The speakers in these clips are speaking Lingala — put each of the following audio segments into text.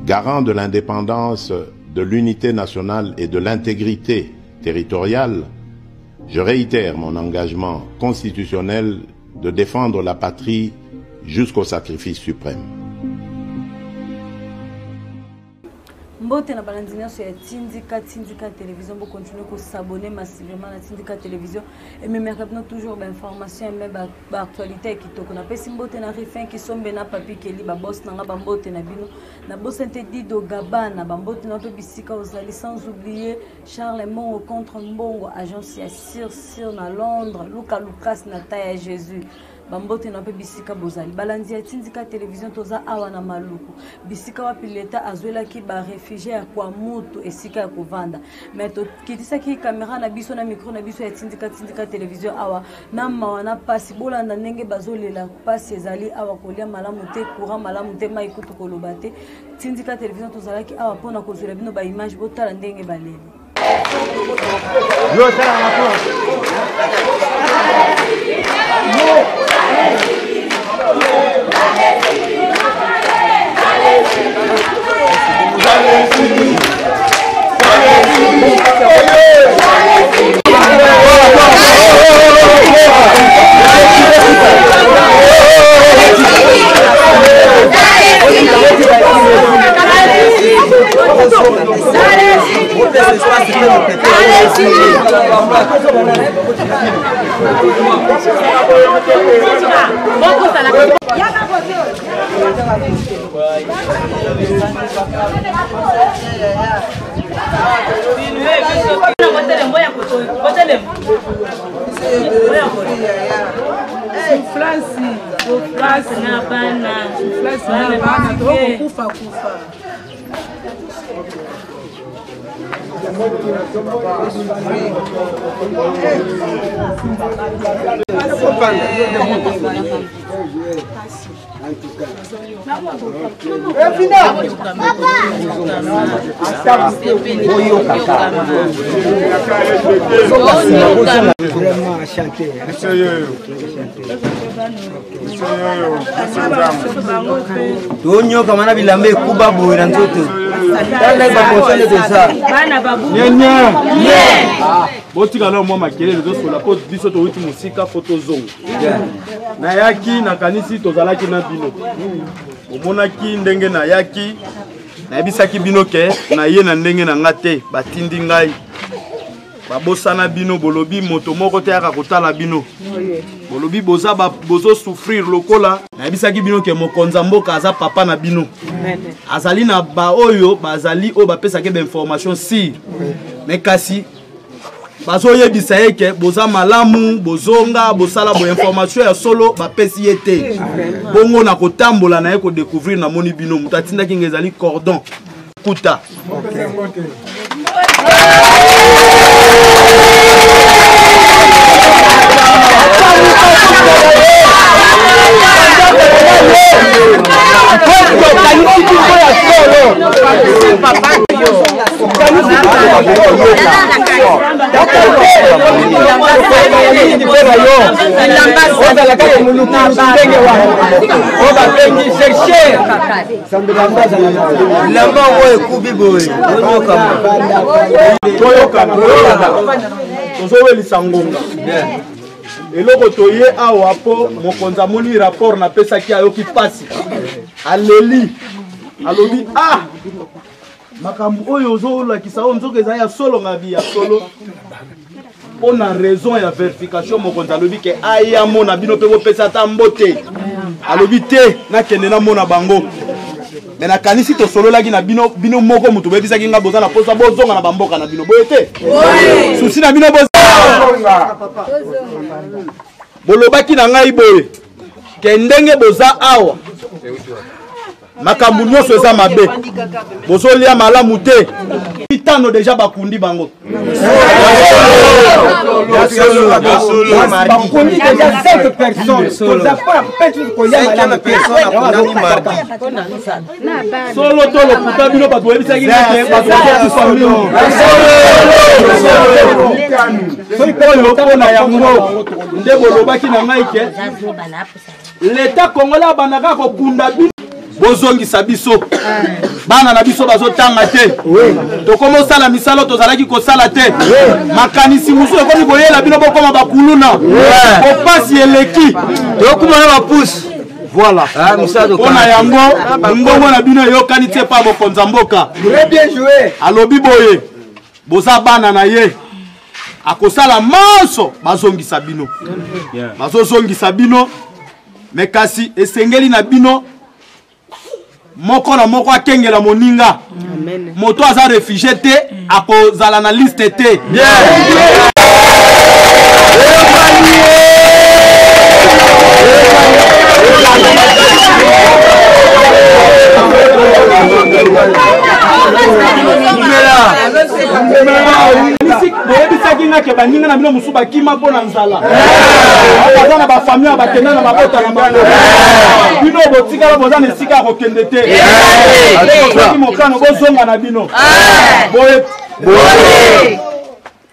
Garant de l'indépendance, de l'unité nationale et de l'intégrité territoriale, je réitère mon engagement constitutionnel de défendre la patrie jusqu'au sacrifice suprême. Mbote na balandi nyonso ya Tindika Tindika Television, bo continuer ko s'abonner massivement na Tindika Television ememaka bino toujours ba information me ba, ba actualité ya kitoko. Napesi mbote na Rifin Kisombe na Papi Kelly ba boss na nga ba mbote na bino. Na bosani te Dido Gabana ba mbote na mpe bisika ozali, sans oublier Charles Mbongo contre Mbongo agence ya Sir Sir na Londres, Luka Lucas na ta ya Jésus. Bambote na mpe bisika bozali balandi ya Tindika Television. Toza awa na Maluku, bisika wapi leta azwelaki ba réfugié ya Kwamutu esika ya kovanda. Mais tokitisaki kamera na biso na micro na biso ya Tindika Tindika Television awa na mawa na pasi. Bolanda ndenge bazolela, pasi ezali awa, kolia malamu te, courant malamu te, mai kutu koloba te. Tindika Television tozalaki awa mpona kozwela bino ba image, botala ndenge baleli. Yo, sala rapport. Souffrance na bana, souffrance na bana, tokokufa kufa. Tonyokama na bilamba ekuba boye na nzoto, tala bakonsole toza. Botika nao mwa makelele, tosola mpo biso towuti mosika, fo tozonga. Nayaki, nakanisi tozalaki na bino, omonaki ndenge nayaki, nayebisaki bino ke naye na ndenge na nga te, batindi ngai. Babosana bino, bolobi moto moko te yaka kotala bino, bolobi boza bozosouffrir lokola. Nayebisaki bino ke mokonzi ya mboka aza papa na bino, azali na baoyo bazali oyo bapesaki bainformation sire, me kasi bazoyebisa ye ke boza malamu, bozonga, bosala bo information ya solo bapesi ye te. Bongo na kotambola na ye kodécouvrir, namoni bino. Moto atindaki nga ezali cordon kuta. Ozalaka moluku ndenge wana oyo babengi chercher bilamba oyo ekubi boye, onyokama. Toyokana, tozowelisa ngonga. Eloko toye awa mpo mokonzi amoni rapport napesaki, ayoki mpasi, aleli, alobi: ah, makambo oyo ozolakisa oyo nzoka eza ya solo. Ngabi ya solo mpo na raison ya verification. Mokonzi alobi ke aya mona bino mpe bopesa ata mbote. Alobi te nakende namona bango. Me nakanisi tosololaki na bino, bino moko moto boyebisaki nga boza na posa bozonga na bamboka na bino. Boye te, susi na bino bolobaki na ngai boye ke ndenge boza awa, makambo nyonso eza mabe, bozolia malamu te. Mitano deja bakundi bango. Bakundi deja 5 personnes, toza mpo mpe kolia malamu te. Solo to lokuta? Bino bato boyebisaki nga te bato bazokufa mingi oyo. Mpo na yango nde bolobaki na ngai ke leta congolais abandaka kokunda bino. Bozongisa biso. Bana na biso bazotanga te. Tokomi osala misala tozalaki kosala te. Makanisi mosusu ekomi koyela bino bokoma bakuluna. Bopasi eleki. Tokuma na bapusi. Voilà. Mpo na yango mongongo na bino eyokani te epa mokonzi ya mboka. Alobi boye, boza bana na ye, akosala manso bazongisa bino. Bazozongisa bino, me kasi esengeli na bino moko na moko akengela moninga. Moto aza refugie te akozala na liste te. Boyebisaki nga ke baninga na bino mosusu bakima mpo na nzala, baza na bafamille ya bakenda na mabota na bango. Bino botikala boza na esika ya kokende te. Soki mokano bozonga na bino boye.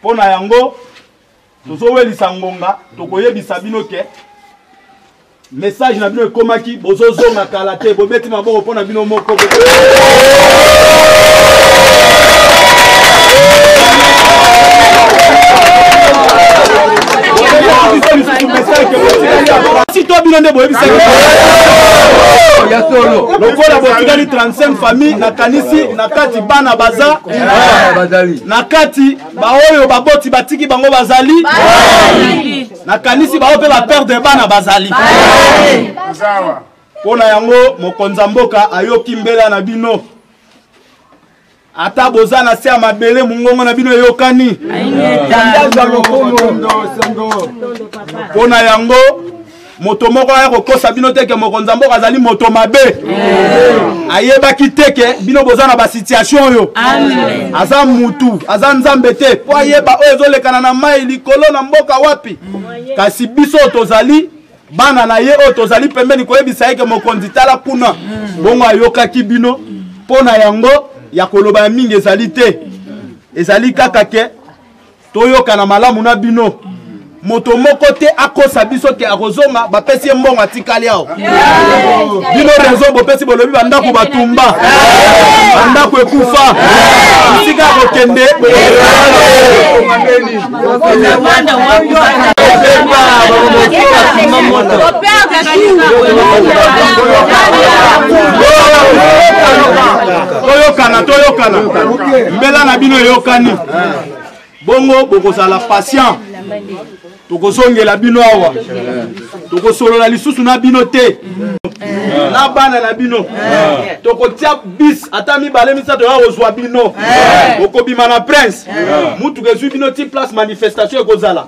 Mpo na yango tozowelisa ngonga, tokoyebisa bino ke message na bino ekomaki, bozozonga kala te. Bobeti maboko mpo na bino moko. Si to bino nde boyebisaki lokola botikali 35 famille, nakanisi na kati bana baza na kati, baoyo baboti batiki bango bazali, nakanisi baoyo mpe baperdre bana bazali. Mpo na yango mokonzi ya mboka ayoki mbela na bino. Ata boza na se ya mabele, mongongo na bino eyokani. Mpo na yango moto moko aya kokosa bino te ke mokonzi ya mboka azali moto mabe. Ayebaki te ke bino boza na basituation oyo. Aza mutu, aza nzambe te mpo ayeba oyo ezolekana na mai likolo na mboka wapi. Kasi biso oyo tozali bana na ye, oyo tozali pembeni koyebisa ye ke mokonzi tala kuna, bongo ayokaki bino. Mpo na yango ya koloba ya mingi ezali te, ezali kaka ke toyokana malamu na bino. Moto moko te akosa biso ke akozonga, bapesi ye mbongo atikali awa. Bino raison bopesi, bolobi bandako batumba, bandako ekufa, esika ya kokende. Toyokana, toyokana, mbela na bino eyokani. Bongo bokozala patient, tokozongela bino awa, tokosolola lisusu na bino te na bana na bino. Tokotia bis ata mibale misato ya kozwa bino, bokobima na prince, mutuka ezwi bino ti place manifestation ekozala.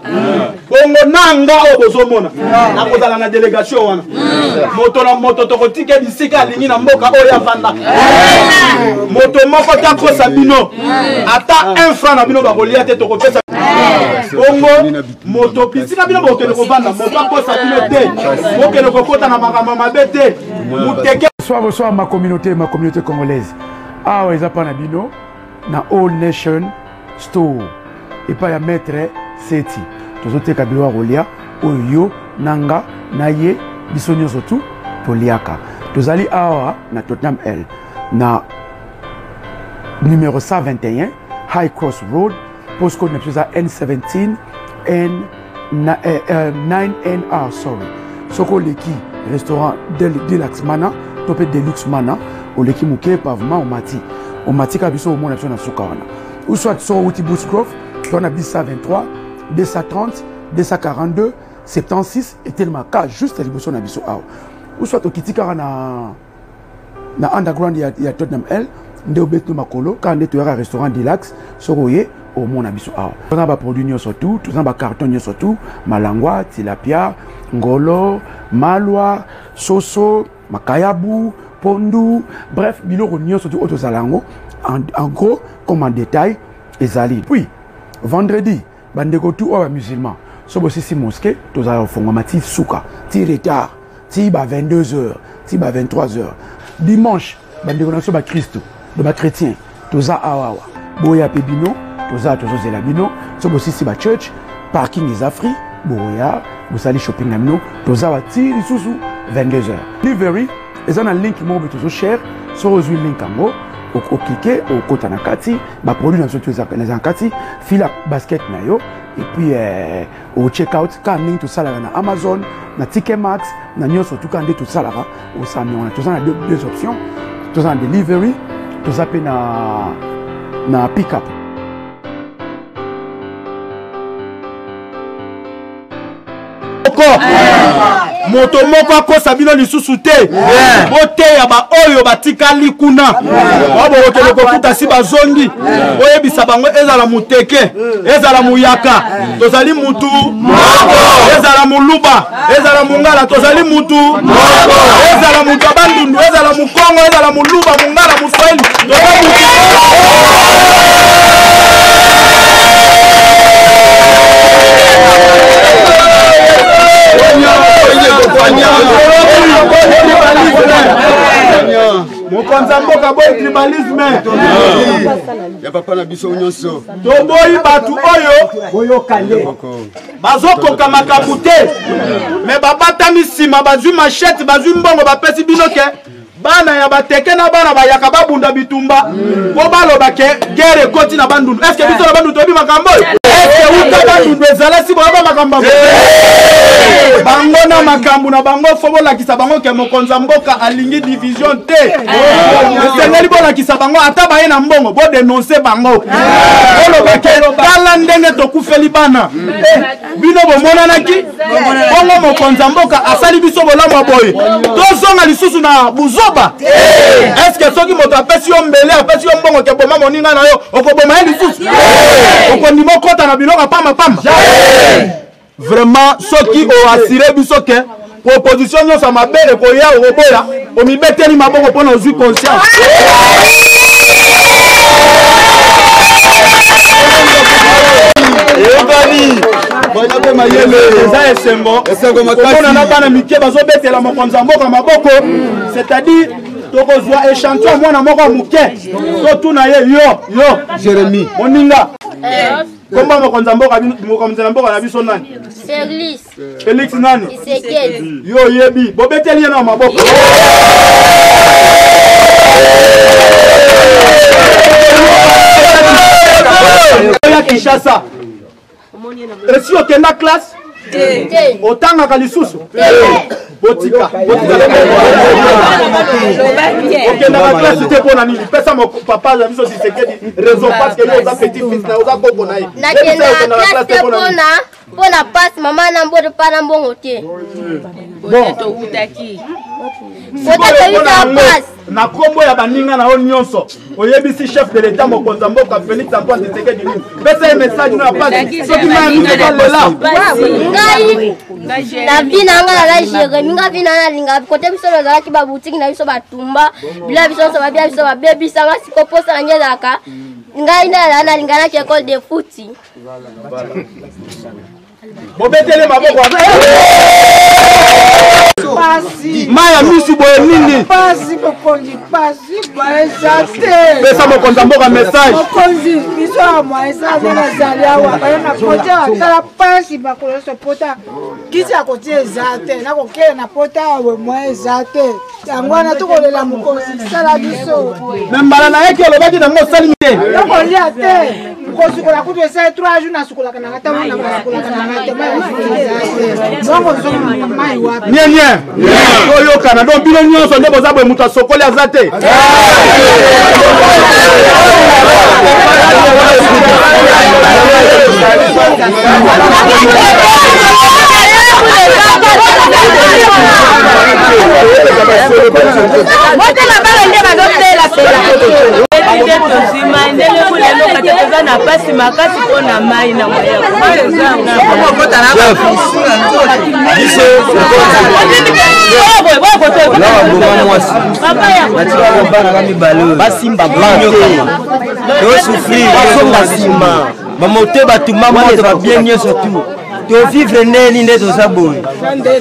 Bongo na nga oyo bozomona nakozala na délégation wana, moto na moto tokotika bisika alingi na mboka oyo avanda. Moto moko te akosa bino, ata un franc na bino bakolia te, tokopesa bongo moto bisika bino bokende kovanda. Moto akosa bino te, bokende kokota na makambo mabe te, muteke. Bonsoir, bonsoir ma communauté congolaise. Awa eza pa na bino na All Nation Store epai ya maître Seti. Tozoteka biloko ya kolia oyo yo na nga na ye biso nyonso tu toliaka. Tozali awa na Tottenham L na numéro 121 High Cross Road, postcode na biso eza N17 N na, 9NR, sorry. Soki oleki restaurant Deluxe Mana to mpe Deluxe Mana, oleki moke pavement, omati, omati kaka biso, omona biso na suka wana. Ou soit soki outi Bushgrove, to na 223 230 242 76, etelemaka juste liboso na biso awa. Ou soit okiti kaka na underground ya Tottenham L, nde obeti no makolo kaka nde toyaka restaurant Deluxe. Soki oye, omona biso awa. Toza na baproduit nyonso tu, toza na bacarton nyonso tu: malangwa, tilapia, ngolo, malwa, soso, makayabu, pondu, bref biloko nyonso tu oyo tozala yango en gros comme en détail ezali. Puis vendredi, bandeko tu oyo bamusulman, so bosisi mosquée, tozala kofongwama ti suka, ti retard, ti ba 22 heures, ti ba 23 heures. Dimanche, bandeko na biso bakristo, do bachrétien, toza awa awa, boya mpe bino, toza tozozela bino. So bosisi bachurch, parking eza free, boya bosali shopping na bino. Toza wa ti lisusu 22 heures. Delivery Eza na link moko boye tozo share, soki ozwi link yango oklike okota na kati baproduit na biso to eza na kati fila basket na yo et puis euh, o check out kaka ndenge tosalaka na amazon na ticketmax na nyonso tuka nde tosalaka osala wana toza na deux, deux options toza na delivery toza mpe na, na pick up moko moto moko akosa bino lisusu te boteya baoyo batikali kuna bao bokokende kokuta si bazongi boyebisa bango ezala moteke ezala moyaka tozali mutu ezala moluba ezala mongala tozali mutu ezala moto ya bandundu ezala mokongo ezala moluba mongala moswahili toza mutu mokonzi ya mboka boyi tribalisme ya papa na biso nyonso toboyi bato oyo bazokoka makambo te me babatami nsima bazwi machete bazwi mbongo bapesi bino ke bana ya bateke na bana bayaka babunda bitumba mpo baloba ke guerre ekoti na bandundu estce biso na bandundu toyebi makambo oyo estce uta bandundu ezala si boyeba makambo yango bango na makambo na bango fo bolakisa bango ke mokonzi ya mboka alingi division te esengeli bolakisa bango ata baye na mbongo bodenonse bango boloba ke tala ndenge tokufeli bana eh, bino bomonanaki bongo mokonzi ya mboka asali biso bolamu ya boye tozonga lisusu na buzoba eske soki moto apesi yo mbele apesi yo mbongo ke boma moninga na yo okoboma ye lisusu okondima okota na biloko ya pamba pamba vraiment soki oasire biso ke proposition nyonso ya mabe ekoya okoboya omibeteli maboko mpo na ozwi conscience eyokani eza esengo komona na bana mike bazobetela mokonzi ya mboka maboko c'est-à-dire tokozwa échantillon mwana moko ya moke totuna ye yo yo jérémie moninga komba mokonzi ya mboka mokonzi na mboka na biso nani Félix. Félix nani Tshisekedi. Yo oyebi bobeteli ye na maboko. Ya Kinshasa. Esi okenda classe? Otangaka lisusu? Botika. Okendaka classe te mpo na nini? Pesa papa na biso Tshisekedi raison parce que yo oza petit fils na oza koko na ye. Nakendaka classe te mpo na mpo na pasi mama na mboto mpa na mbongo te towutaki na nkombo ya baninga na yo nyonso oyebisi chef de l'état mokonzi ya mboka félix antoine tshisekedi nini pesa ye message no ya pasi soki mai miso balela ngai na vi na ngai naza jeremi ngai vi na ngai nalinga kote biso nazalaki babutiki na biso batumba bila biso nyonso babia biso babebisa ngai siko posa na ngai ezalaka ngai nde nazala nalinganaki ekole de futi bobetele maboko mai ya misu boye nini pasi mokonzi pasi eza te pesa mokonzi ya mboka message mokonzi biso ya mwa eza nde nazali awa baya na pota atala pasi makolo nyonso pota kisi ya kotia eza te nakokele na pota awe mwa eza te yango wana tokolela mokonzi sala biso me mbala na yeki olobaki nango osali te tokolia te kosukola kutu esali 3 jours nasukolaka nanga ntango na nasukolaka nanga te mai ozonga mai wapi nie nie toyokana donc bino nyonso nde boza boye moto asokoli aza te Motema bana nde bazotela pela. Nde tozwi mai ndenge kuna eloko te toza na mpasi makasi mpo na mai na basimba tosufrir bazonga nsima bamoto batumba moto babie nyonso tu tovivre ndenge nini nde toza boye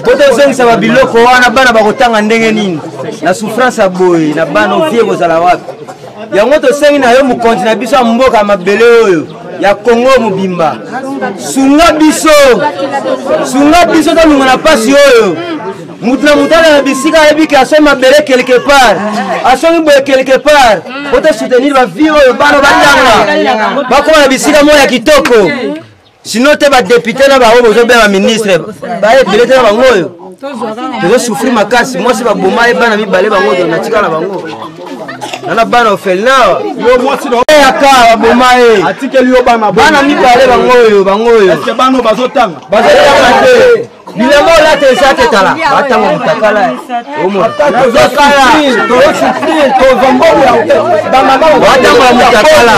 po tozongisa babiloko wana bana bakotanga ndenge nini na souffrance ya boye na bana ovie kozala wapi yango tosengi na yo mokonzi na biso ya mboka ya mabele oyo ya kongo mobimba sunga biso sunga biso tolunga na mpasi oyo. Mutu na mutu na bisika ayebi ke asombi mabele quelque part, asombi boye quelque part, po to soutenir ba vie oyo bana batanga, bakoma na bisika moko ya kitoko. Sinon te ba député na bango bozobenga ministre, baye ebele te na bango oyo. Tozo souffrir makasi, mwasi baboma ye bana mibale bango natika na bango. Nana bana orphelinat. Yo mwasi na yaka baboma ye. Atikeli yo bana bana mibale bango oyo bango oyo. Est-ce que bana bazotanga? Bazotanga te. Bilamba olata eza te tala batanga mutakala batanga mutakala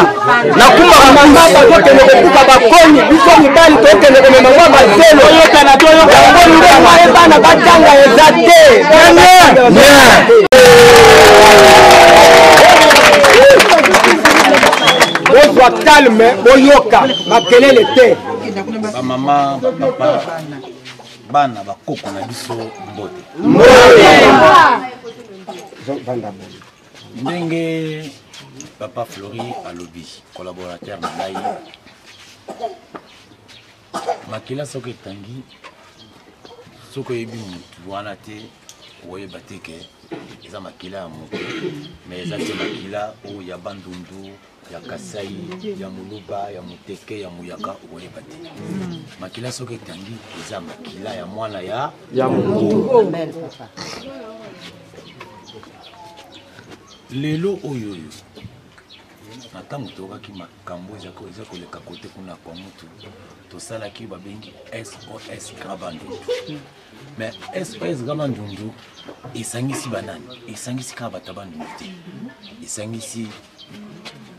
nakumbaka mama bazokende kobuka bakoni biso mibali tokende komema mwa bazelo yango ndenge bana batanga eza te. Bozwa calme, boyoka makelele te. Bamama, bapapa, bana, bakoko na biso, mbote. Ndenge papa Flori alobi, collaborateur na ngai, makila soki etangi, soki oyebi motu wana te, okoyeba te ke eza makila ya moto, mais eza te makila oyo ya Bandundu, ya Kasai, ya Moluba, ya Muteke, ya Muyaka, okoyeba te. Makila soki etangi eza makila ya mwana ya ya Mungu. Lelo oyo oyo na ntango toyokaki makambo eza koleka kote kuna kwa mutu, tosalaki babengi SOS Grand Bandundu. Mais SOS Grand Bandundu esangisi banani? Esangisi kaka bato ya Bandundu te, esangisi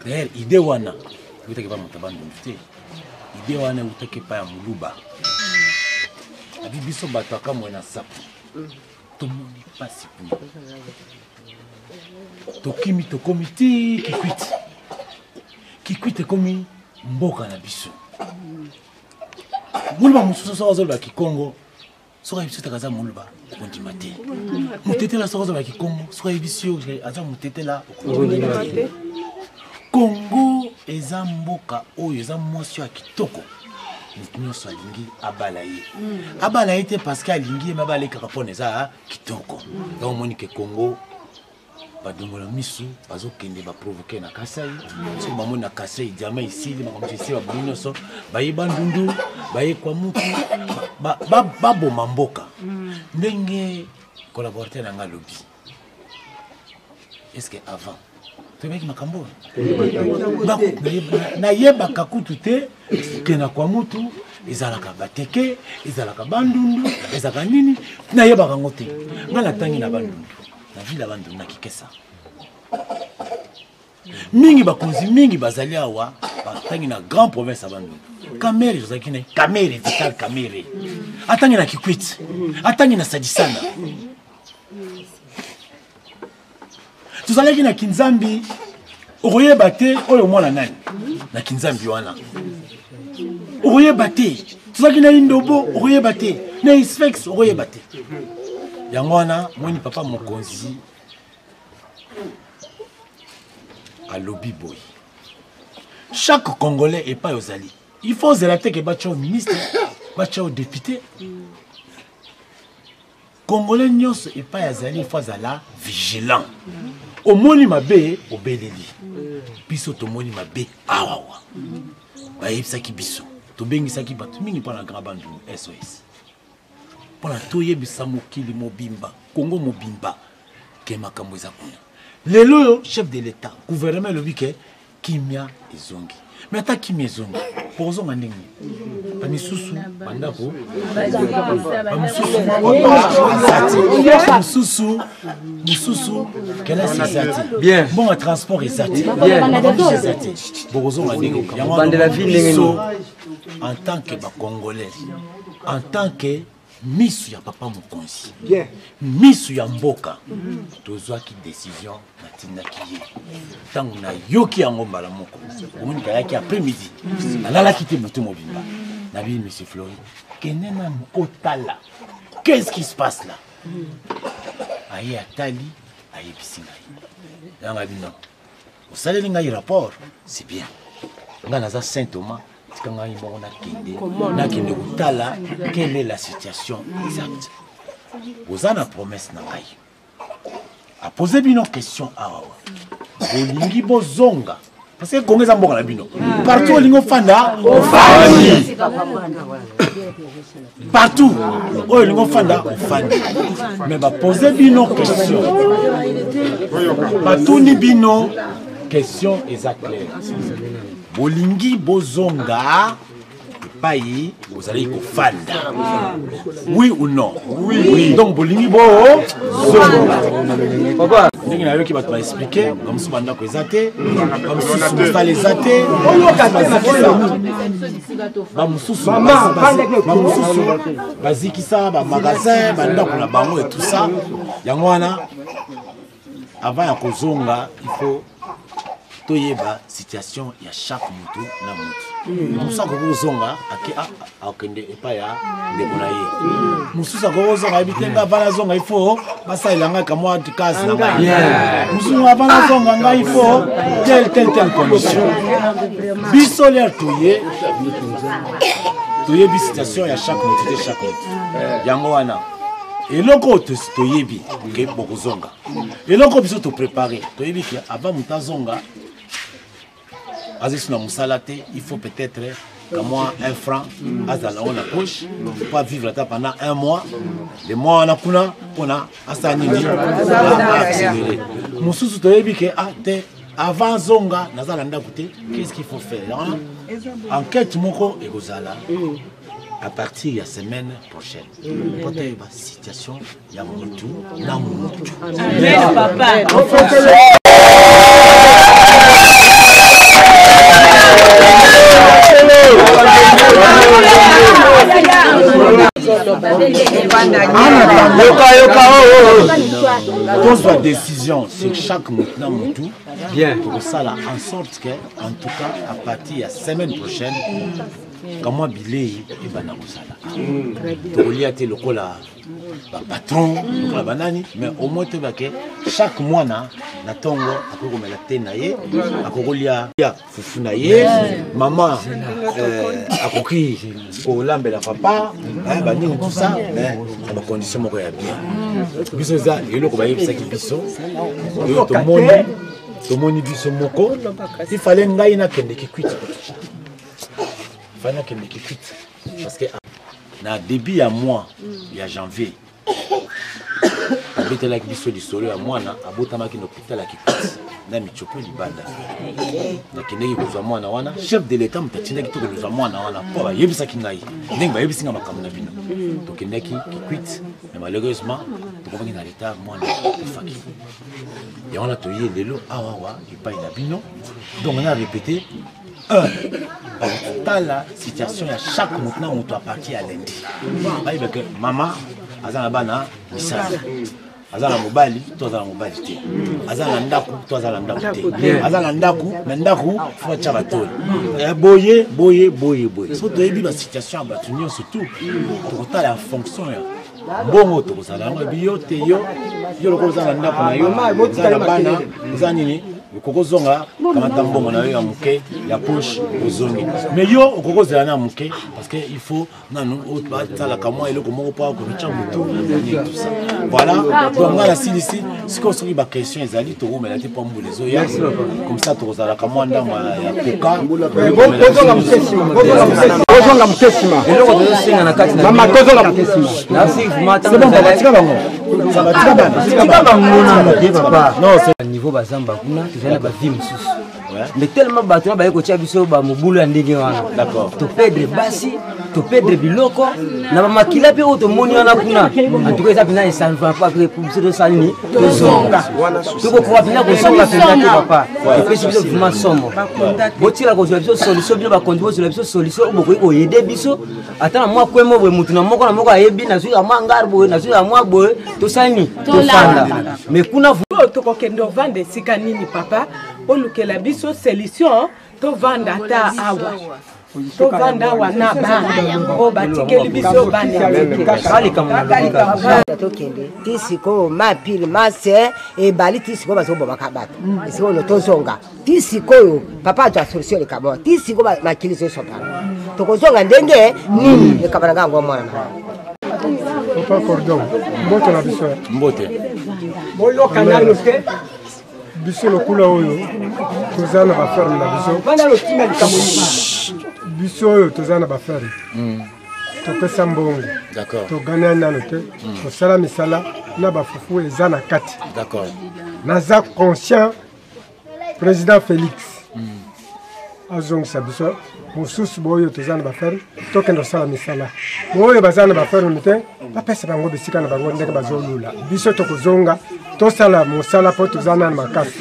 d'ailleurs idée wana eutaki epai moto ya Bandundu te, idée wana eutaki epai ya Moluba. Abi biso bato ya Kamwe na Sapu tomoni mpasi kuna, tokimi tokomi ti Kikwit. Kikwit ekomi mboka na biso. Moluba mosusu soki azoloba Kikongo, soki ayebisi yo aza moluba, okondima te. Motetela soki azoloba Kikongo, soki ayebisi yo aza motetela, okondima te. Kongo eza mboka oyo eza mwasi ya kitoko, moto nyonso alingi abala ye. Abala ye te parce que alingi ye, me abala ye kaka mpona eza kitoko. Donc omoni ke Kongo badongola misu bazokende baprovoke na Kasai. Soki bamoni na Kasai diama esili, makambo esili, babomi nyonso, baye Bandundu, baye Kwamutu, baboma mboka. Ndenge collaborateur na ngai alobi, est ce que avant toyebaki makambo oyo? Nayebaka kutu te ke na Kwamutu ezalaka bateke, ezalaka Bandundu, ezalaka nini, nayebaka yango te. Ngai natangi na Bandundu, na ville ya Bandundu, na Kikesa. Mingi bakonzi mingi bazali awa batangi na grand province ya Bandundu. Kamere tozalaki na Kamere, Vital Kamere atangi na Kikwit, atangi na Sadisana. Tozalaki na Kinzambi, okoyeba te oyo mwana nani na Kinzambi wana, okoyeba te. Tozalaki na Indobo, okoyeba te, na Isfex, okoyeba te. Yango wana mweni papa mokonzi alobi boye, chaque Congolais epai ozali, il faut ozela te ke batya yo ministre, batya yo député. Congolais nyonso epai azali, il faut azala vigilant. Omoni mabe, obeleli. Biso tomoni mabe awawa, bayebisaki biso, tobengisaki bato mingi mpo na Grand Bandundu SOS, mpo na toyebisa mokili mobimba, Congo mobimba, ke makambo eza kuna. Lelo oyo chef de l'État, gouvernement elobi ke kimia ezongi, mais ata kimia ezongi, pokozonga ndenge bamisusu bandako, bamisusu mosusu mosusu kelasi eza te, Bien. mbongo ya transport eza te, Bien. eza te, bokozonga ndenge yango. Bandela vie ndenge Biso nini? en tant que bacongolais, en tant que misu ya papa mokonzi, misu ya mboka, tozwaki décision, natindaki ye. Ntango nayoki yango mbala moko, omoni kayaki après midi, nalalaki te moto mobimba. Nabi monsieur Flori, kende nanu otala qu'est-ce qui se passe là. Aye atali, ayebisi ngai yanga bino, osaleli ngai rapport, c'est bien. Ngai naza Saint Thomas, tika ngai moko nakende, nakende kotala quelle est la situation exacte. Boza na promesse na ngai. Apose bino question awa. Bolingi bozonga. Parce que Congo eza mboka na bino. Partout olingi ofanda, ofandi. Partout oyo olingi ofanda, ofandi. Mais bapose bino question. Batuni bino question eza claire. Bolingi bozonga epai bozalaki kofanda oui ou non oui. Donc bolingi bo zonga ndenge nayoki bato baexplike bamosusu bandako eza te bamosusu mosala eza te bamosusu bamosusu bazikisa bamagasin bandako na bango et tout ça. Yango wana avant ya kozonga il faut toyeba situation ya chaque mutu na mutu. Mosusu akoki kozonga ake akende epai ya ndeko na ye. Mosusu akoki kozonga ayebi te nga avant nazonga il faut basalela ngai kamwa case na ngai. Mosusu avant nazonga ngai il faut telle telle telle condition. Biso lere toye toyebi situation ya chaque mutu te, chaque mutu. Yango wana eloko oyo toyebi ke bokozonga, eloko biso toprépare, toyebi ke avant moto azonga aza na mosala te, il faut peut-être kamwa un franc azala nango na poche po vivre ata pendant un mois, le mois wana kuna mpona asala nini, accéléré. Mosusu toyebi ke ah te, avant zonga naza na ndako te, qu'est-ce qu'il faut faire? Yango enquête moko ekozala à partir ya semaine prochaine po toyeba situation ya mutu na mutu. Amen, papa. Yoka yoka, oh, oh. Tozwa décision sur chaque mutu na mutu. Bien. Tokosala en sorte que en tout cas à partir ya semaine prochaine kamwa bilei ebanda kozala. Tokolia te lokola bapatron, lokola banani, mais au moins toyeba ke chaque mwana na ntongo akoki komela te na ye, akoki kolia fufu na ye, mama akoki kolambela papa banini, tout ça, mais na bacondition moko ya bien. Biso eza eloko bayebisaki biso oyo tomoni, tomoni biso moko. Il fallait ngai nakende Kikwit, fallait nakende Kikwit parce que na début ya mois ya janvier abetelaki biso lisolo ya mwana abotamaki na hôpital ya Kikwit na michopo libanda. Nakendeki kozwa mwana wana, chef de l'état moto atindaki to kozwa mwana wana mpo bayebisaki ngai ndenge bayebisi ngai makambo na bino. Tokendaki Kikwit, mais malheureusement tokomaki na retard, mwana akufaki. Yango wana toye lelo awawa epai na bino. Donc na répété un bakotala situation ya chaque moto na moto à partir ya lundi, bayeba ke mama aza na bana misala, aza na mobali to aza na mobali te, aza na ndako to aza na ndako te, aza na ndako na ndako fo atya batoli boye boye boye boye. So toyebi basituation ya bato nyonso tu, tokotala ya fonction ya mbongo tokozala yango. Ebi yo te, yo yo lokola oza na ndako na yo, oza na bana, oza nini, okoki ozonga, kamata mbongo na yo ya moke ya poche ozongi. Mais yo okoki kozela na moke parce que il faut nanu basalaka mwa eloko moko mpo akomitya motu nini, tout ça. Voilà, donc nga nasilisi sikoyo. Soki baquestion ezali, tokomela te mpo mbula ezoya, comme ça tokozalaka mwa ndambo ya koka. Kozonga moke nsima. Eloko tozosenga na kati na Mama, kozonga moke nsima. C'est bon, papa, tika bango. Tika bana. Tika bango nano te, papa. Non, c'est niveau bazamba kuna tozali na bavie mosusu, mais tellement bato na baye kotia biso bamobulu ya ndenge wana, topedre basi, topedre biloko na bamakila mpe oyo tomoni wana kuna. En tout cas eza mpenza esanva biso tosala nini, tozonga, tokokoka mpenza kozonga mpenza te, papa. Epesi biso vraiment somo. Botikala kozwa biso solution, bino bakonzi bozwela biso solution oyo bokoki koyede biso ata na mwa kwemo boye, motu na moko na moko ayebi nazwi ya mwa ngar boye, nazwi ya mwa boye, tosala nini, tofanda. Mais kuna oyo tokokende ovanda esika nini, papa? Olukela biso solution, tovanda ata awa, tovanda awa na bana oyo batikeli biso, bana. Tokende ti sikoyo mapili mase ebali, ti sikoyo bazobomaka bato esika oyo. Tozonga ti sikoyo, papa azwa solution likambo. Ti sikoyo makili ezosopana, tokozonga ndenge nini? Likambo na ngai yango, mwana na. Papa Cordon, mbote na biso. Mbote. Boyoka nanu te. Biso lokula oyo toza na baferme na biso. Biso oyo toza na baferme. Topesa mbongo. Togana nanu te. Tosala misala na bafufu eza na kati. Naza conscient président Félix. Azongisa biso mosusu boyo toza na baferme tokende kosala misala boyo baza na baferme te bapesa bango bisika na bango ndenge bazolula biso tokozonga tosala mosala mpo toza nanu makasi.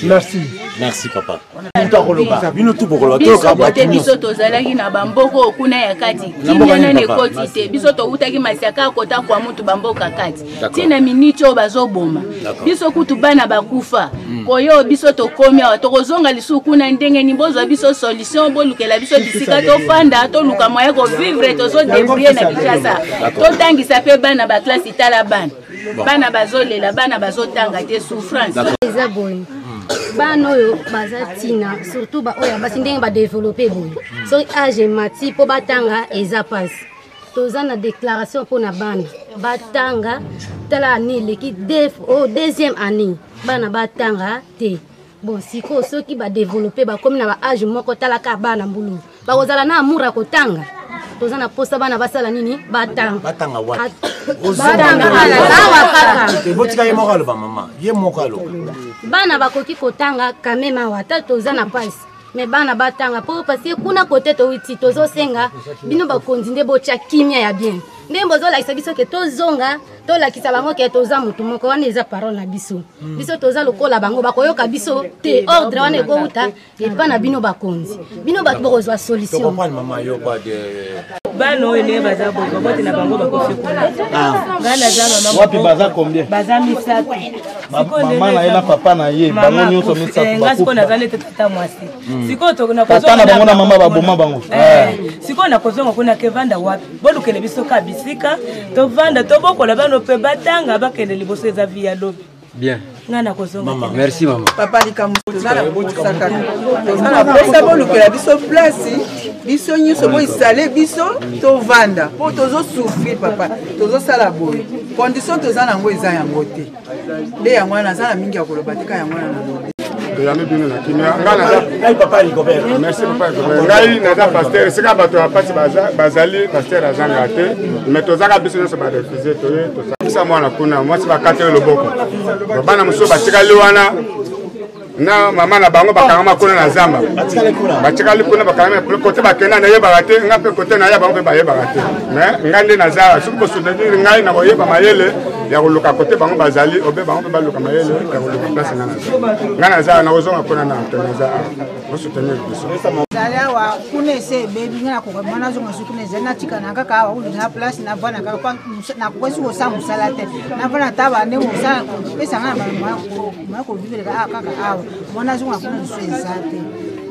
Merci. Merci papa. Moto akoloba bino tu bokoloba toyoka bato biso tozalaki na bamboka oyo kuna ya kati kimia nani ekoti te. Biso towutaki masiaka kota kwa mutu bamboka kati ntina miniti oyo bazoboma biso kutu bana bakufa koyo biso tokomi awa tokozonga lisusu kuna ndenge nini? Bozwa biso solution, bolukela biso bisika tofanda, toluka moyen kovivre, tozodébrouiller na Kinshasa, totangisa mpe bana baklasi. Tala bana, bana bazolela, bana bazotanga te, souffrance eza boye. Bana oyo baza ntina, surtout baoyo ya basi, ndenge badévelopper boye, soki age emati mpo batanga eza mpasi. Toza na déclaration mpo na bana batanga. Tala année eleki, deuxième année bana batanga te. Bon, sikoyo soki badévelopper, bakomi na baage moko, talaka bana mbulu bakozala na amour ya kotanga. Toza na posa bana basala nini? Batanga. Batanga wapi? Batanga awa kaka. Botika ye moko aloba, mama, ye moko aloba. Bana bakoki kotanga quand même awa, ata toza na pasi, mais bana batanga mpo parce que kuna kote towiti. Tozosenga bino bakonzi nde botya kimia ya bien, ndenge bozolakisa biso ke tozonga, tolakisa bango ke toza motu moko. Wana eza parole na biso. Biso toza lokola bango, bakoyoka biso te. Ordre wana ekowuta epa na bino bakonzi, bino bato bokozwa solution. Bana oyo ndenge baza boye, baboti na bango bakofi kuna. Ngai naza mama. Wapi? Baza combien? Baza misato. Mama na ye na papa na ye, bango nyonso misato. Ngai sikoyo naza nete tata mwasi. Sikoyo tata na bango na mama baboma bango. Sikoyo nakozonga kuna kevanda wapi? Bolukele biso ka bisika tovanda, tobokola bana mpe batanga, bakende liboso, eza vie ya lobi. Bien. Ngai nakozonga. Mama. Merci mama. Papa, likambo toza na posa kaka, toza na posa bolukela biso place, biso nyonso boisale biso tovanda, mpo tozosouffrir papa, tozosala boye, condition toza nango eza yango te. Nde yango wana naza na mingi ya koloba te, ka yango wana nalobi. Toyambi bino na kimia. Ngai papa Rigobert. Merci papa Rigobert. Ngai naza pasteur. Esika bato ya mpasi bazali, pasteur azanga te, mais tozaka biso nyonso baréfugiés, toye tosakisa mwana kuna, mwasi bakateli loboko, bana mosusu batikali wana na mama na bango, bakangama kuna na zamba, batikali kuna, bakangama kote bakenda nayebaka te, nga mpe kote naya bango mpe bayebaka te. Mais nga nde naza, soki bosoutenir ngai, na koyeba mayele ya koluka kote bango bazali, obe bango mpe baluka mayele ya koluka place nga naza. Nga naza nakozonga kuna na te, naza bosoutenir biso. Ezali awa kuna ese ebebi, nga nakoka mwana azonga soki kuna ezali, natikana kaka awa kutu na place navanda kaka, nakoki soki kosala mosala te, navanda ta bande mosala kopesa nga na moya kovivre kaka awa. Mwana azonga kuna lisusu eza te.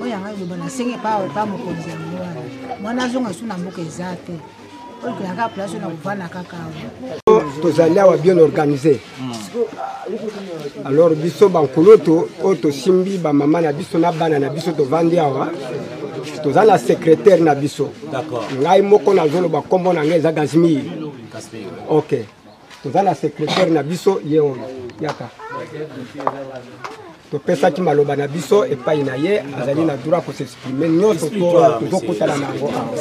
Oyo yanga eloba nasenge pa mokonzi yango wana, mwana azonga lisusu na mboka eza te, olukela place na kovanda kaka awa. Tozali awa bien organisé. Alors biso bankulutu oyo tosimbi bamama na biso na bana na biso, tovandi awa, toza na secrétaire na biso. Ngai moko nazoloba, nkombo na ngai eza Gazmir. Ok, toza na secrétaire na biso, ye oyo yaka, topesaki maloba na biso epai na ye, azali na droit kos'exprimer nyonso tozokutana na yango awa.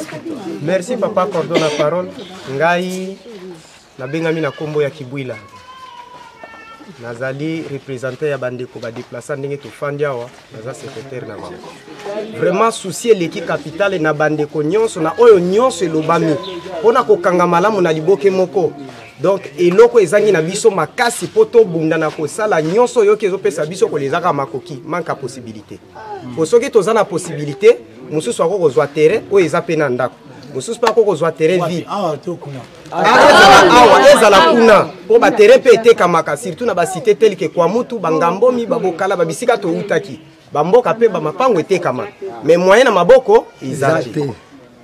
Merci papa Cordon na parole. Ngai nabengami na nkombo ya Kibwila, nazali représentant ya bandeko badéplacés. Ndenge tofandi awa, naza secrétaire na bango. Vraiment souci eleki capitale na bandeko nyonso na oyo nyonso elobami mpona kokanga malamu na liboke moko. Donc eloko ezangi na biso makasi mpo tobunda na kosala nyonso oyoki ezopesa biso kolezaka makoki, manque ya possibilité. Po soki toza na possibilité mosusu, ako kozwa terrain oyo eza mpe na ndako mosusu, mpe ako kozwa terrain vide, ezala awa, ezala kuna, mpo baterrain mpe etekamaka, surtout na bacité telle que Kwamutu, Bangambomi, Babokala, babisika toutaki, bamboka mpe bamapango etekama, mais moyen na maboko eza te.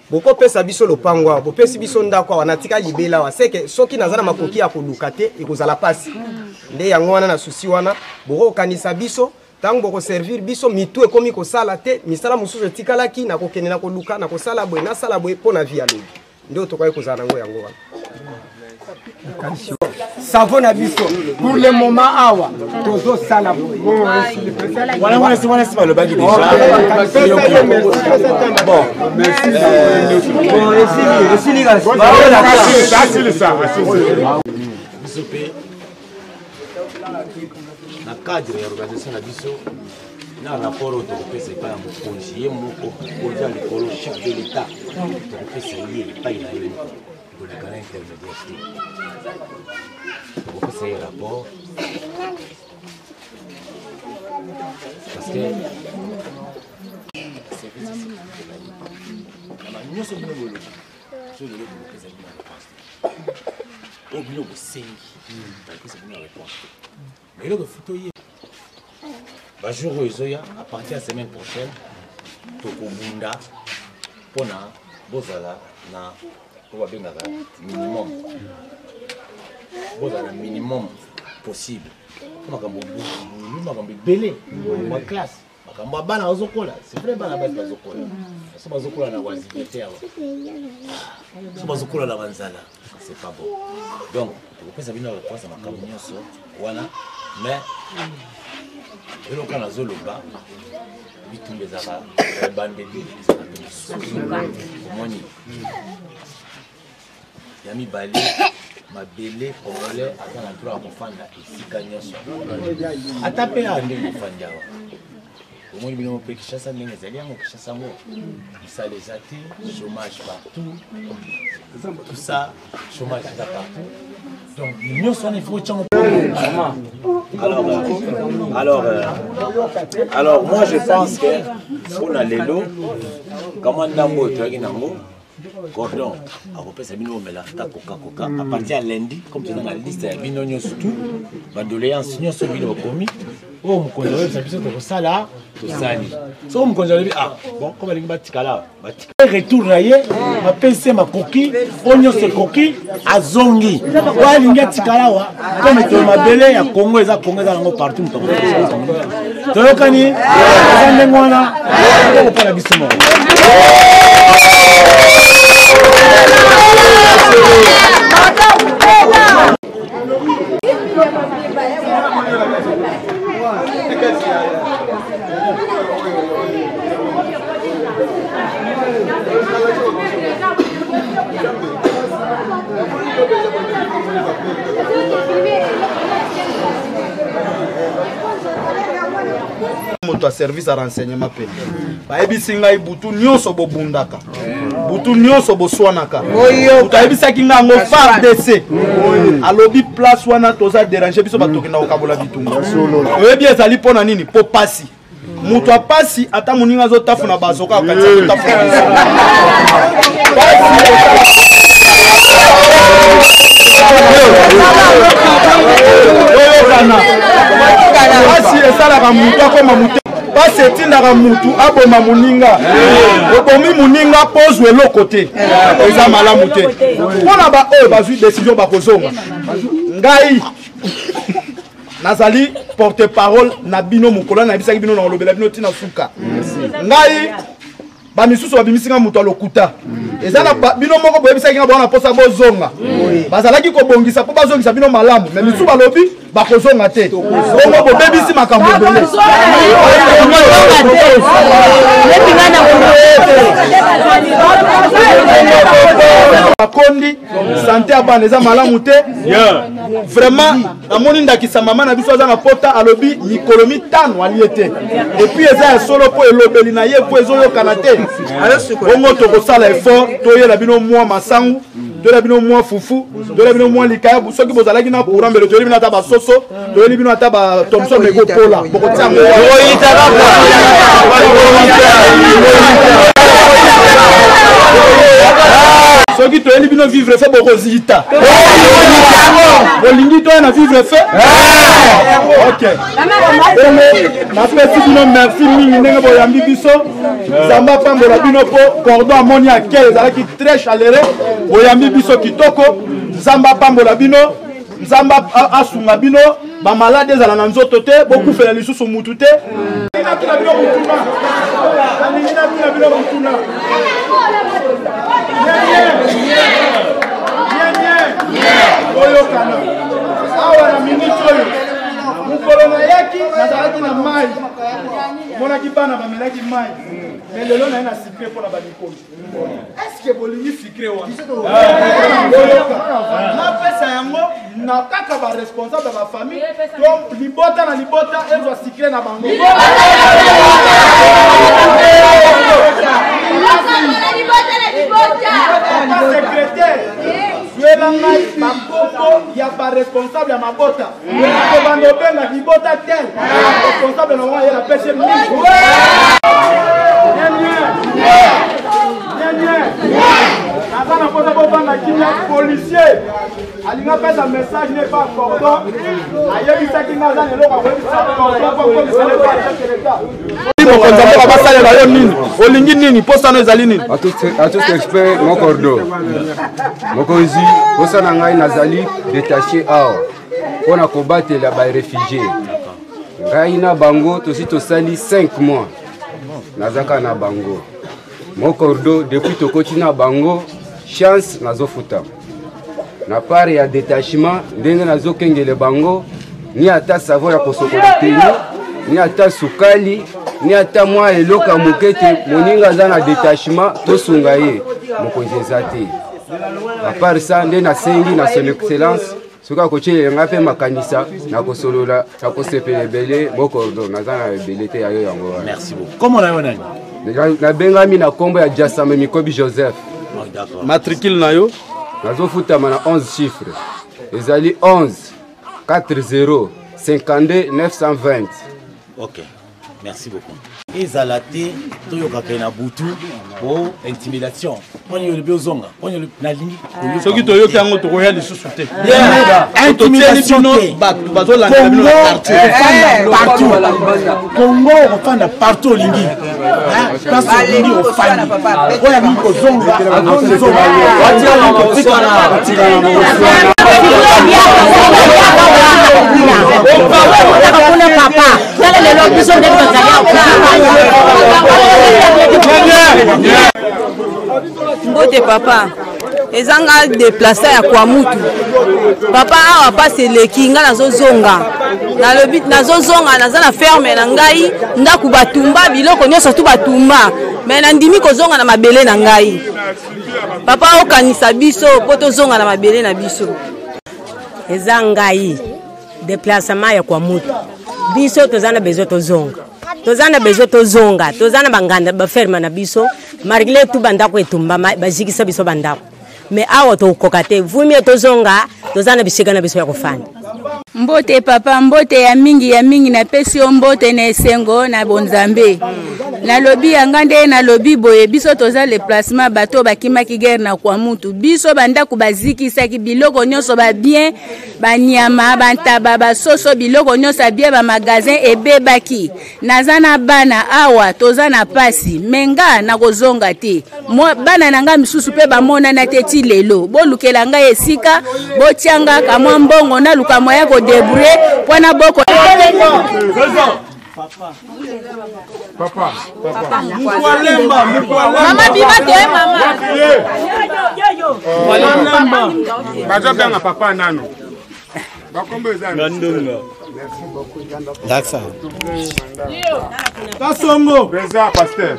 Bokopesa biso lopango awa, bopesi biso ndako awa, natika libela awa, seke soki naza na makoki ya koluka te, ekozala mpasi. Nde yango wana na souci wana bokokanisa biso. Ntango bokoservir biso, mitu ekomi kosala te, misala mosusu etikalaki na kokende na koluka na kosala boye, nasala boye mpo na vie ya lobi. Nde oyo tokoki kozala nango yango wana. Savon na biso pour le moment awa tozosala wana wana si wana si balobaki déjà. Bon, bon, esili esili kasi. Biso mpe na cadre ya organisation na biso, na rapport oyo tokopesa epai ya mokonzi ye moko, mokonzi ya likolo, chef de l'état, tokopesa ye epai na ye moko, koleka na intermédiaire te. Tokopesa ye rapport parce que service ya sécurité ezali na banyonso. Bino bolobi so lelo bopesa bino réponse te, oyo bino bosengi bapesa bino réponse te. Mais eloko efuti oye bajour oyo ezoya, à partir ya semaine prochaine, tokobunda mpona bozala na oyo babengaka minimum, bozala na minimum possible, mpo makambo bulu, makambo ebele, makambo ya classe, makambo ya bana bazokola. C'est vrai, bana basi bazokola, so bazokola na oisiveté awa, so bazokola na banzala, c'est pas bon. Donc tokopesa bino réponse ya makambo nyonso wana. Mais eloko nazoloba, bitumba ezalaka ebandeli, ezalaka mpe lisusu. Omoni, ya mibale, mabele congolais aza na droit ya kofanda esika nyonso, ata mpe awa ndenge ofandi awa. Omoni bino mpe Kinshasa ndenge ezali yango. Kinshasa yango misala eza te, chômage partout, tout ça, chômage eza partout. Donc nyonso wana il faut otyango. Alors moi je pense que mpona lelo, kamwa ndambo oyo toyaki nango, cordon akopesa bino omela ata kokakoka. À partir ya lundi, comme toza na liste ya bino nyonso, tout badoléance nyonso bino bokomi, oyo mokonzi akoyebisa biso, tokosala, tosali. Soki mokonzi alobi: "Ah bon", comme alingi batikala, batika. Retour na ye, bapesi ye makoki oyo nyonso ekoki, azongi. Oyo alingi atikala awa, comme to mabele ya Congo eza Congo, eza nango partout, moto akoki. Toyokani, eza ndenge wana, tokopona biso moko. Moto ya service ya renseignement mpe bayebisi ngai, butu nyonso bobundaka, butu nyonso boswanaka. Moto ayebisaki ngai yango, FARDC alobi place wana toza déranger biso, batokenda kokabola bitumba. Oyebi ezali mpo na nini? Mpo pasi, moto apasi, ata moninga azotafuna bazoka, akanisa kotafuna biso. Oyokana, pasi esalaka motu akoma mote, pasi etindaka mutu aboma moninga. Obomi moninga mpo ozwa eloko te, eza malamu te. Mpo na baoyo bazwi décision bakozonga, ngai nazali porte parole na bino. Mokolo nayebisaki bino, nakolobela bino ntina suka. Ngai bamisusu babimisi nga moto ya lokuta. Eza na bino moko boyebisaki nga bwana mposa bozonga, bazalaki kobongisa mpo bazongisa bino malamu. Mais misusu balobi bakozonga te, bongo bobebisi makambo ebele. Bakondi, santé ya bana eza malamu te. Vraiment, namoni ndakisa mama na biso aza na pota, alobi mikolo 5 alie te. Et puis eza ya solo, mpo elobeli na ye mpo ezoyokana te. Bongo tokosala effort, toyela bino mwa masangu, toyela bino mwa fufu, toyela bino mwa likayabu. Soki bozalaki na courant, mbele toyeli bino ata basoso, toyeli bino ata bathomson, ekopola, bokotia yango. Soki toyeli bino vivre fe, bokozita. Bolingi toya na vivre fe? Ok, bongo napesi bino merci mingi ndenge boyambi biso. Nzambe apambola bino, mpo cordon amoni akei, ezalaki très chaleureux, boyambi biso kitoko. Nzambe apambola bino, Nzambe asunga bino, bamaladi ezala na nzoto te, bokufela lisusu mutu te. Natuna bino mutuna, nalingi natuna bino mutuna. Boyokana awa na minute oyo. Mokolo nayaki nazalaki na mai, omonaki bana bamelaki mai, mais lelo naye na sucre mpo na bamikolo. Est-ce bolingi sucre wana? Boyoka, napesa yango na kaka baresponsable ya bafamille to libota na libota ezwa sucre na bango. Papa secrétaire, zwela ngai bakombo ya baresponsable ya mabota. Kobanda obenga libota tel responsable na bango ayela pese mingi. Naza na mposa bovanda kimia. Policier alingi apesa message ne pa cordon, ayebisaki nga aza na eloko akoyebisa cordon po akomisa ne pa chef de l'État. Mokonzi ya mboka, basalela yo nini? Olingi nini? Mposano ezali nini? Atusi expert mokordo mokonzi, mposa na ngai, nazali détaché awa mpo na kobatela baréfugie. Ngai na bango tosi tosali 5 mois, nazaka na bango mokordo depuis tokoti na bango. Chance nazofuta na part ya détachement, ndenge nazokengele bango, ni ata savon ya kosokola teni, ni ata sukali, ni ata mwa eloko ya moke te. Moninga aza na détachement, tosunga ye, mokonzi, eza te. À part ça, nde nasengi na son excellence, soki akotielela ngai mpe makanisa, nakosolola, nakosepela ebele. Mokordo, naza na ebele te, yayo yango wana. Merci beaucoup. Comment na yo nani? Nabengami na nkombo ya Jasame Mikobi Joseph. Matricule na yo? Nazofutama na 11 chiffre, ezali 11 40 52 920. Ok, merci beaucoup. Ezala te toyokaka ye na butu po intimidation mponi olobi ozonga, mponi nalingi. Soki toyoki yango, tokoya lisusu te. Intimidation te. Bato bazolandela bino na quartier. Partout Congo, okofanda partout olingi, place olingi ofandi. Oyo alingi kozonga akozonga, oyo kotikala akotikala. Kuna papa, tala lelo biso ndenge tozali. Mbote papa, eza nga déplace ya Kwamutu papa. Awa pasi eleki nga, nazozonga, nalobi nazozonga. Naza na ferme na ngai, ndako batumba, biloko nyonso tu batumba, mais nandimi kozonga na mabele na ngai. Papa, okanisa biso mpo tozonga na mabele na biso. Eza ngai déplacement ya Kwamutu. Biso toza na besoin tozonga, toza na besoin tozonga. Toza na banganda, baferme na biso, malgré tout bandako etumba, bazikisa biso bandako, mais awa tokokoka te. Vumie tozonga, toza na bisika na biso ya kofanda. Mbote papa, mbote ya mingi ya mingi. Napesi yo mbote na esengo na bonzambe. Nalobi yanga nde nalobi boye: biso toza le placement, bato bakimaki guerre na Kwamutu. Biso bandako bazikisaki, biloko nyonso, babien, banyama, bantaba, basoso, biloko nyonso ya bien, bamagasin ebebaki. Naza na bana awa, toza na pasi, mais nga nakozonga te. Bana na ngai misusu mpe bamonana te ti lelo. Bolukela ngai esika, botianga kamwa mbongo, naluka moya kodébrouiller mpo na boko. Papa, papa. Mama, bima te mama. Bazobenga papa nano. Bakombo eza Daksa. Kasongo. Président pasteur.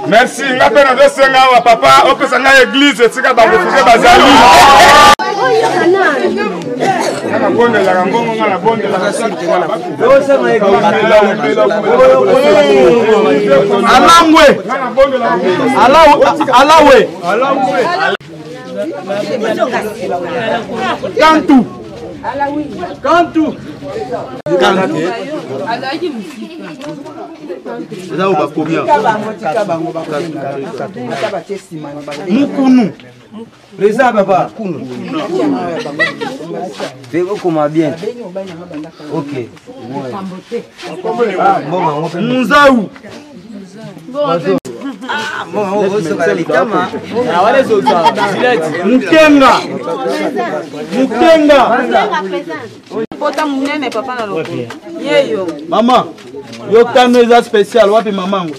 Merci. Nga mpe nazosenga awa papa, opesa ngai église esika barefugie bazali. Nga nabondelaka mbongo, nga nabondelaka. Alangwe. Alawe. Kantu. Kantu. Kantu. Eza oyo bakomi mukunu. Président papa. Te okoma bien. Ok. Ah, mbongo yango mpe. Munzau. Mbongo yango osokala litama. Mukenga. Mukenga. Pota monene papa na lokolo yeyo. Mama, yo kano eza spécial wapi mamango?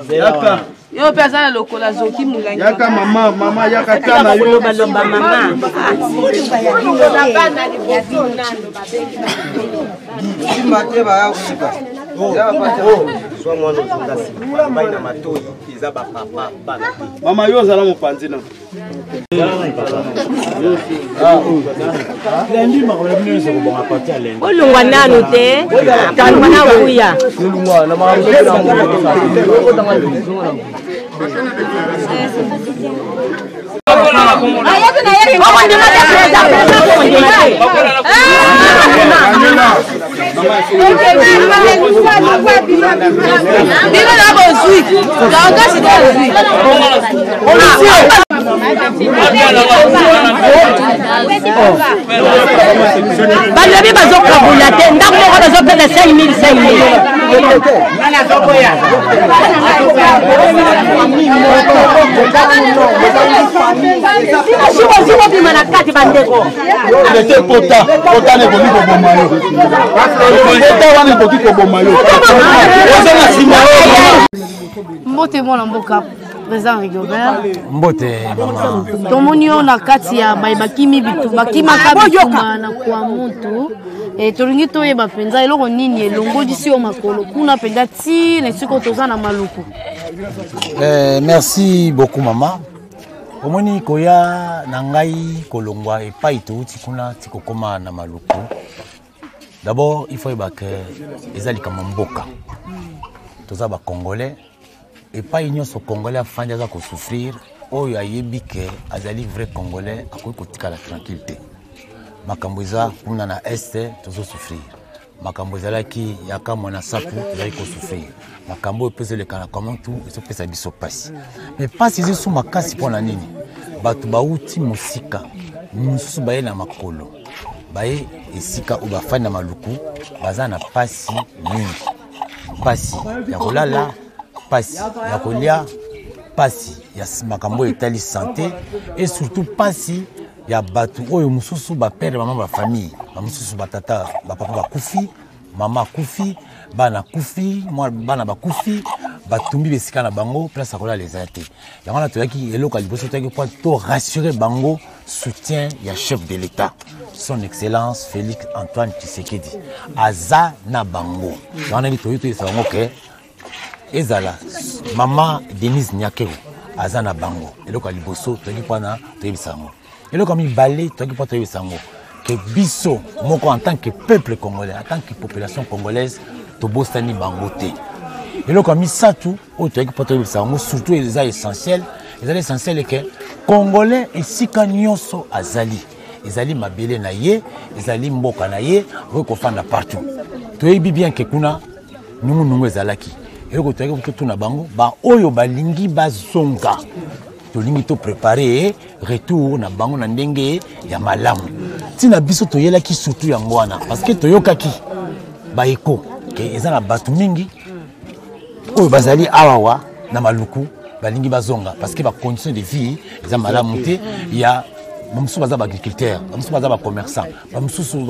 Yaka. Yo mpe aza na lokola azoki molangi. Yaka mama, mama yaka ta na yo. Loba loba mama. Simba te baya koyiba. Zwa mwana ozonga nsima mai na matoi eza bapapa bana te. Mama yo ozala mopanzi na. Olongwa nanu te, olongwa na kuya. Okondima te président, président okondima te. Bino na bozwi kakasi te ozwi. Balobi bazokabula te, ndako moko bazopesa 5000 5000. Bima na kati bandeko. Ete pota, pota na ekoki koboma yo. Pota wana ekoki koboma yo. Oza na nsima oyo. Mbote mwana mboka président Rigobert. Mbote mama. Tomoni yo na kati ya baye bakimi bitu bakimaka bitumba na kwa mutu. E, tolingi toyeba mpenza eloko nini elongolisi yo makolo kuna mpenza ti na esika oyo toza na Maluku. Eh, merci beaucoup mama. Omoni koya na ngai kolongwa epai touti kuna ti kokoma na Maluku. D'abord, il faut yeba ke eza likambo mboka. Toza ba Congolais. Epai nyonso Congolais afandi aza kosouffrir, oyo ayebi ke azali vrai Congolais akoki kotikala tranquille te. Makambo eza kuna na Est, tozosouffrir. Makambo ezalaki ya kamwa na sapu, tozali kosouffrir. Makambo oyo mpe ezoleka na Kwamutu ezopesa biso mpasi. Me mpasi ezosu makasi mpo na nini? Bato bauti mosika, mosusu baye na makolo, baye esika oyo bafandi na Maluku, baza na mpasi mingi, mpasi ya kolala, mpasi ya kolia, mpasi ya makambo oyo etali sante, et surtout mpasi ya bato oyo mosusu bapere mama bafamille, bamosusu batata bapapa bakufi, mama akufi, bana akufi, bana bakufi, batumbi besika na bango, place ya kolala eza te. Yango wana toyaki, eloko ya liboso toyaki mpo to rassurer bango soutien ya chef de l'État, son excellence Félix Antoine Tshisekedi aza na bango. Yango wana toyaki toyebisa bango ke ezala mama Denise Nyakeru aza na bango. Eloko ya liboso toyaki mpona toyebisa yango. Eloko ya mibale toyaki mpo toyebisa yango ke biso moko en tant que peuple congolais, en tant que population congolaise, tobosani bango te. Eloko ya misato oyo toyaki mpo toyebisa yango, surtout eza essentiel, ezali essentiel ke congolais esika nyonso azali, ezali mabele na ye, ezali mboka na ye, akoki kofanda partout. Toyebi bien ke kuna nungunungu ezalaki. Eloko toyaki totuna bango, baoyo balingi bazonga, tolingi to préparer retour na bango na ndenge ya malamu. Ntina biso toyelaki surtout yango wana, parce que toyokaki baeko ke eza na bato mingi oyo bazali awawa na Maluku balingi bazonga, parce que ba conditions de vie eza malamu te. Ya bamosusu baza ba agriculteur, bamosusu baza ba commerçant, bamosusu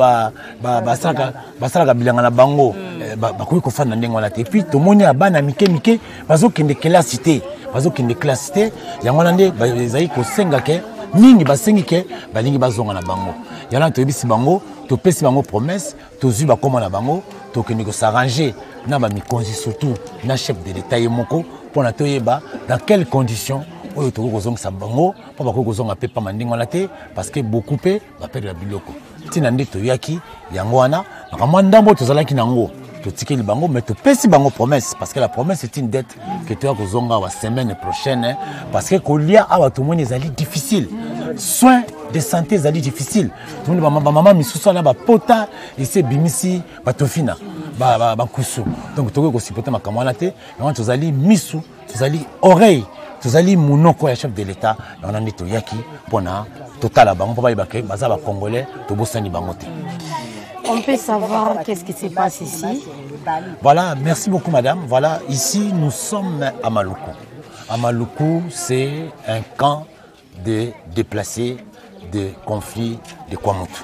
basalaka bilanga na bango, bakoki kofanda ndenge wana te. Et puis tomoni ya bana mike mike bazokende kelasi te, bazokende classe te. Yango wana nde ezali kosenga ke mingi basengi ke balingi bazonga na bango. Yango wana toyebisi bango, topesi bango promesse, tozwi bakoma na bango, tokende kosarrange na bamikonzi, surtout na chef de l'État ye moko, mpona toyeba dans quelles conditions oyo tokoki kozongisa bango, mpo bakoki kozonga mpe pamba ndenge wana te, parce que beaucoup mpe baperdre ya biloko. Ntina nde toyaki yango wana, makambo ndambo tozalaki nango totikeli bango, mais topesi bango promesse, parce que la promesse est une dette, ke toya kozonga awa semaine prochaine, parce que kolia awa tomoni ezali difficile, soin de santé ezali difficile. Tomoni bamama misusu wana bapota esi ebimisi batofina bakusu, donc tokoki kosupporte makambo wana te. Yango wana tozali misu, tozali oreille, tozali monoko ya chef de l'État. Yango wana nde toyaki mpona totala bango, mpo bayeba ke baza bacongolais, tobosani bango te. On peut savoir qu'est-ce qui se passe ici? Voilà, merci beaucoup madame. Voilà, ici nous sommes à Maluku. À Maluku, c'est un camp de déplacés de conflits de Kwamouth.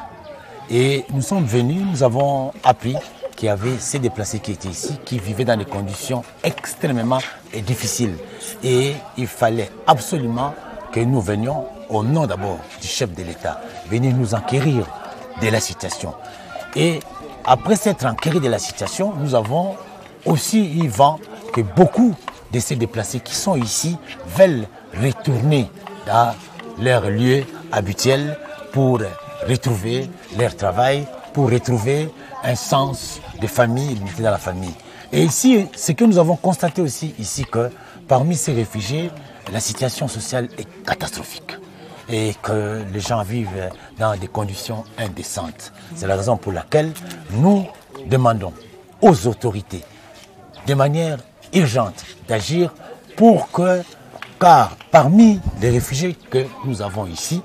Et nous sommes venus, nous avons appris qu'il y avait ces déplacés qui étaient ici, qui vivaient dans des conditions extrêmement difficiles. Et il fallait absolument que nous venions, au nom d'abord du chef de l'État, venir nous enquérir de la situation. Et après s'être enquéri de la situation, nous avons aussi eu vent que beaucoup de ces déplacés qui sont ici veulent retourner dans leur lieu habituel pour retrouver leur travail, pour retrouver un sens de famille, l'unité dans la famille. Et ici, ce que nous avons constaté aussi ici, que parmi ces réfugiés, la situation sociale est catastrophique et que les gens vivent dans des conditions indécentes. C'est la raison pour laquelle nous demandons aux autorités, de manière urgente, d'agir pour que, car parmi les réfugiés que nous avons ici,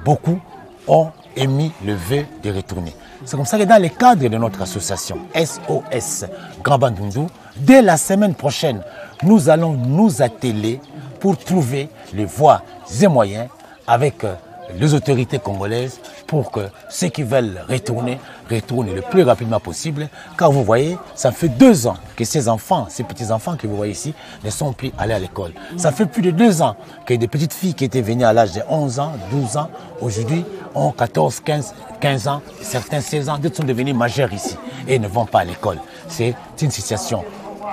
beaucoup ont émis le vœu de retourner. C'est comme ça que dans le cadre de notre association SOS Grand Bandundu, dès la semaine prochaine, nous allons nous atteler pour trouver les voies et moyens avec euh, les autorités congolaises pour que ceux qui veulent retourner, retournent le plus rapidement possible. Car vous voyez, ça fait deux ans que ces enfants, ces petits-enfants que vous voyez ici, ne sont plus allés à l'école. Ça fait plus de deux ans que des petites filles qui étaient venues à l'âge de 11 ans, 12 ans, aujourd'hui ont 14, 15, 15 ans, certains 16 ans, d'autres sont devenus majeurs ici et ne vont pas à l'école. C'est une situation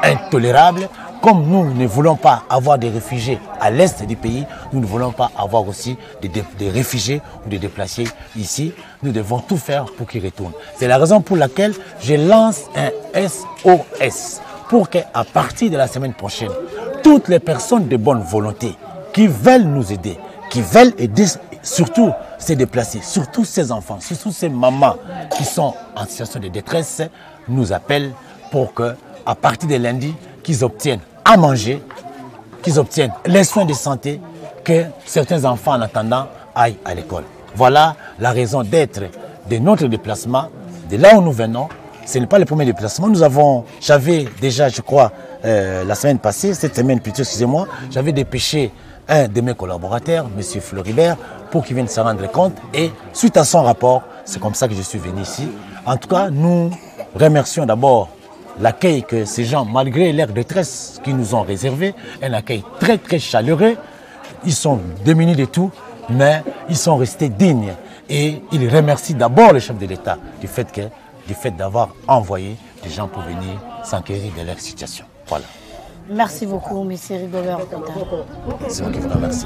intolérable. Comme nous ne voulons pas avoir des réfugiés à l'est du pays, nous ne voulons pas avoir aussi des, des réfugiés ou des déplacés ici. Nous devons tout faire pour qu'ils retournent. C'est la raison pour laquelle je lance un SOS pour qu'à partir de la semaine prochaine, toutes les personnes de bonne volonté qui veulent nous aider, qui veulent aider surtout ces déplacés, surtout ces enfants, surtout ces mamans qui sont en situation de détresse, nous appellent pour que, à partir de lundi, qu'ils obtiennent à manger, qu'ils obtiennent les soins de santé, que certains enfants en attendant aillent à l'école. Voilà la raison d'être de notre déplacement, de là où nous venons. Ce n'est pas le premier déplacement. Nous avons, j'avais déjà, je crois, euh, la semaine passée, cette semaine plutôt, excusez-moi, j'avais dépêché un de mes collaborateurs, M. Floribert, pour qu'il vienne se rendre compte. Et suite à son rapport, c'est comme ça que je suis venu ici. En tout cas, nous remercions d'abord l'accueil que ces gens, malgré l'air détresse qu'ils nous ont réservé, un accueil très très chaleureux. Ils sont démunis de tout, mais ils sont restés dignes. Et ils remercient d'abord le chef de l'État du fait que, du fait d'avoir envoyé des gens pour venir s'enquérir de leur situation. Voilà. Merci beaucoup, M. Rigobert. C'est moi qui vous remercie.